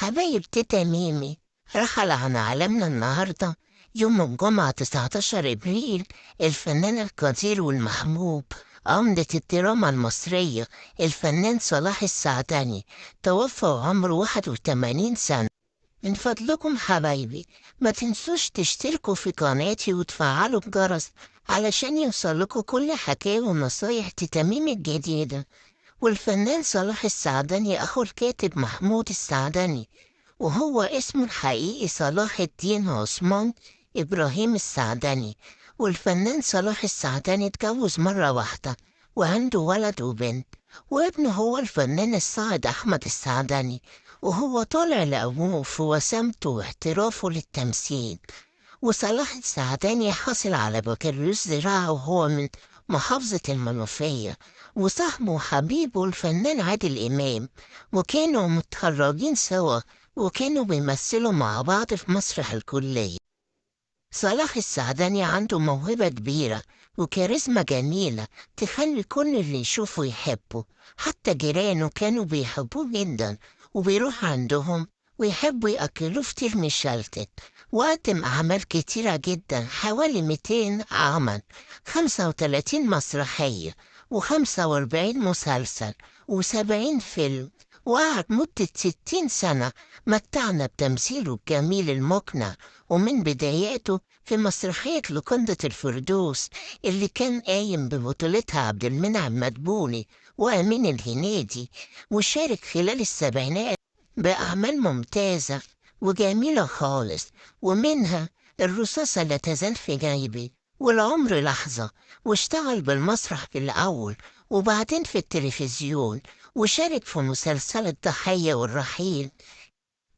حبايب تيتا ميمي رحل عن عالمنا النهاردة يوم الجمعة 19 إبريل الفنان القدير والمحبوب عمدة الدراما المصرية الفنان صلاح السعدني، توفى وعمره 81 سنة. من فضلكم حبايبي ما تنسوش تشتركوا في قناتي وتفعلوا الجرس علشان يوصلكوا كل حكاية ونصايح تيتا ميمي الجديدة. والفنان صلاح السعدني أخو الكاتب محمود السعدني، وهو اسمه الحقيقي صلاح الدين عثمان إبراهيم السعدني. والفنان صلاح السعدني اتجوز مرة واحدة وعنده ولد وبنت، وابنه هو الفنان الصاعد أحمد السعدني، وهو طالع لأبوه في وسامته واحترافه للتمثيل. وصلاح السعدني حصل على بكالوريوس زراعة وهو من محافظة المنوفية، وصاحبه وحبيبه الفنان عادل إمام، وكانوا متخرجين سوا وكانوا بيمثلوا مع بعض في مسرح الكلية. صلاح السعدني عنده موهبة كبيرة وكاريزما جميلة تخلي كل اللي يشوفه يحبه، حتى جيرانه كانوا بيحبوه جدا وبيروح عندهم ويحبوا يأكلوه فطير مشلتت. وقدم أعمال كتيرة جدا، حوالي 200 عمل، 35 مسرحية و45 مسلسل و70 فيلم، وقعد مدة 60 سنة متعنا بتمثيله الجميل المقنع، ومن بداياته في مسرحية لوكندة الفردوس اللي كان قايم ببطولتها عبد المنعم مدبولي وأمين الهنيدي. وشارك خلال السبعينات بأعمال ممتازة وجميلة خالص، ومنها الرصاصة لا تزال في جيبي والعمر لحظة. واشتغل بالمسرح في الأول وبعدين في التلفزيون، وشارك في مسلسل الضحية والرحيل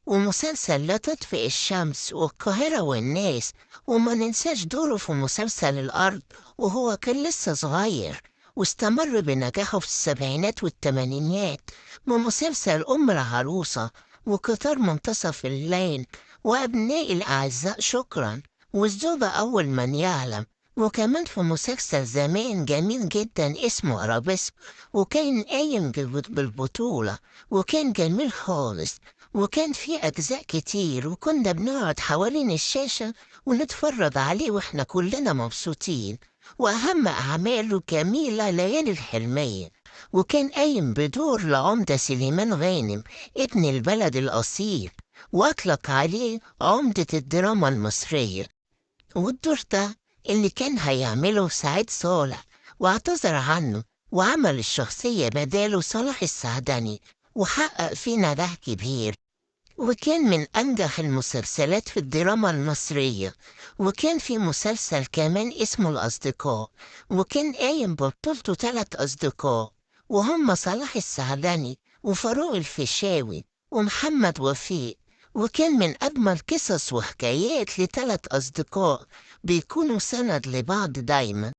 ومسلسل لا تطفئ الشمس والقاهرة والناس، وما ننساش دوره في مسلسل الأرض وهو كان لسه صغير. واستمر بنجاحه في السبعينات والثمانينات بمسلسل أم العروسة وقطار منتصف الليل وأبنائي الأعزاء شكرا والزوجة أول من يعلم، وكمان في مسلسل زمان جميل جدا اسمه أرابيسك، وكان قايم بالبطولة وكان جميل خالص، وكان فيه أجزاء كتير، وكنا بنقعد حوالين الشاشة ونتفرج عليه وإحنا كلنا مبسوطين. وأهم أعماله جميلة ليالي الحلمية، وكان قايم بدور لعمدة سليمان غانم ابن البلد الأصيل، وأطلق عليه عمدة الدراما المصرية. والدور ده اللي كان هيعمله سعيد صالح واعتذر عنه، وعمل الشخصية بداله صلاح السعدني، وحقق فيه نجاح كبير، وكان من أنجح المسلسلات في الدراما المصرية. وكان في مسلسل كمان اسمه الأصدقاء، وكان قايم ببطولته 3 أصدقاء، وهم صلاح السعدني وفاروق الفيشاوي ومحمد وفيق. وكان من أجمل قصص وحكايات ل3 أصدقاء بيكونوا سند لبعض دايما.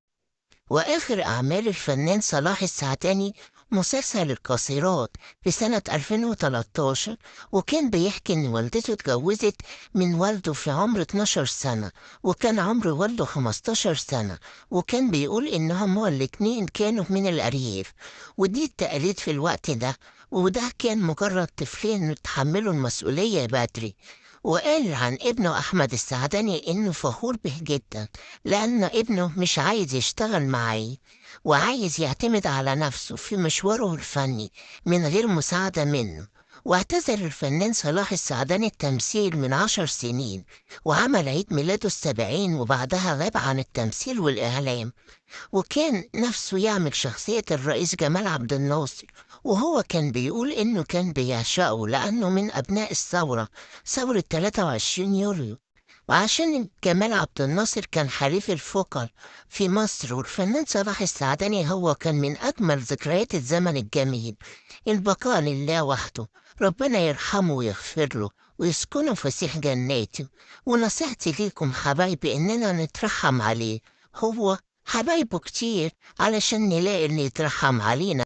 وآخر أعمال الفنان صلاح السعدني مسلسل القاصرات في سنة 2013، وكان بيحكي إن والدته اتجوزت من والده في عمر 12 سنة، وكان عمر والده 15 سنة، وكان بيقول إنهم هما الاتنين كانوا من الأرياف، ودي التقاليد في الوقت ده، وده كان مجرد طفلين يتحملوا المسؤولية بدري. وقال عن ابنه أحمد السعدني إنه فخور به جدا، لأن ابنه مش عايز يشتغل معاه وعايز يعتمد على نفسه في مشواره الفني من غير مساعدة منه. واعتزل الفنان صلاح السعدني التمثيل من 10 سنين، وعمل عيد ميلاده 70، وبعدها غاب عن التمثيل والإعلام. وكان نفسه يعمل شخصية الرئيس جمال عبد الناصر، وهو كان بيقول إنه كان بيعشقه لأنه من أبناء الثورة، ثورة 23 يوليو. وعشان جمال عبد الناصر كان حليف الفقر في مصر، والفنان صلاح السعدني هو كان من أجمل ذكريات الزمن الجميل. البقاء لله وحده، ربنا يرحمه ويغفر له ويسكنه فسيح جناته. ونصيحتي ليكم حبايبي إننا نترحم عليه، هو حبايبه كتير، علشان نلاقي اللي يترحم علينا.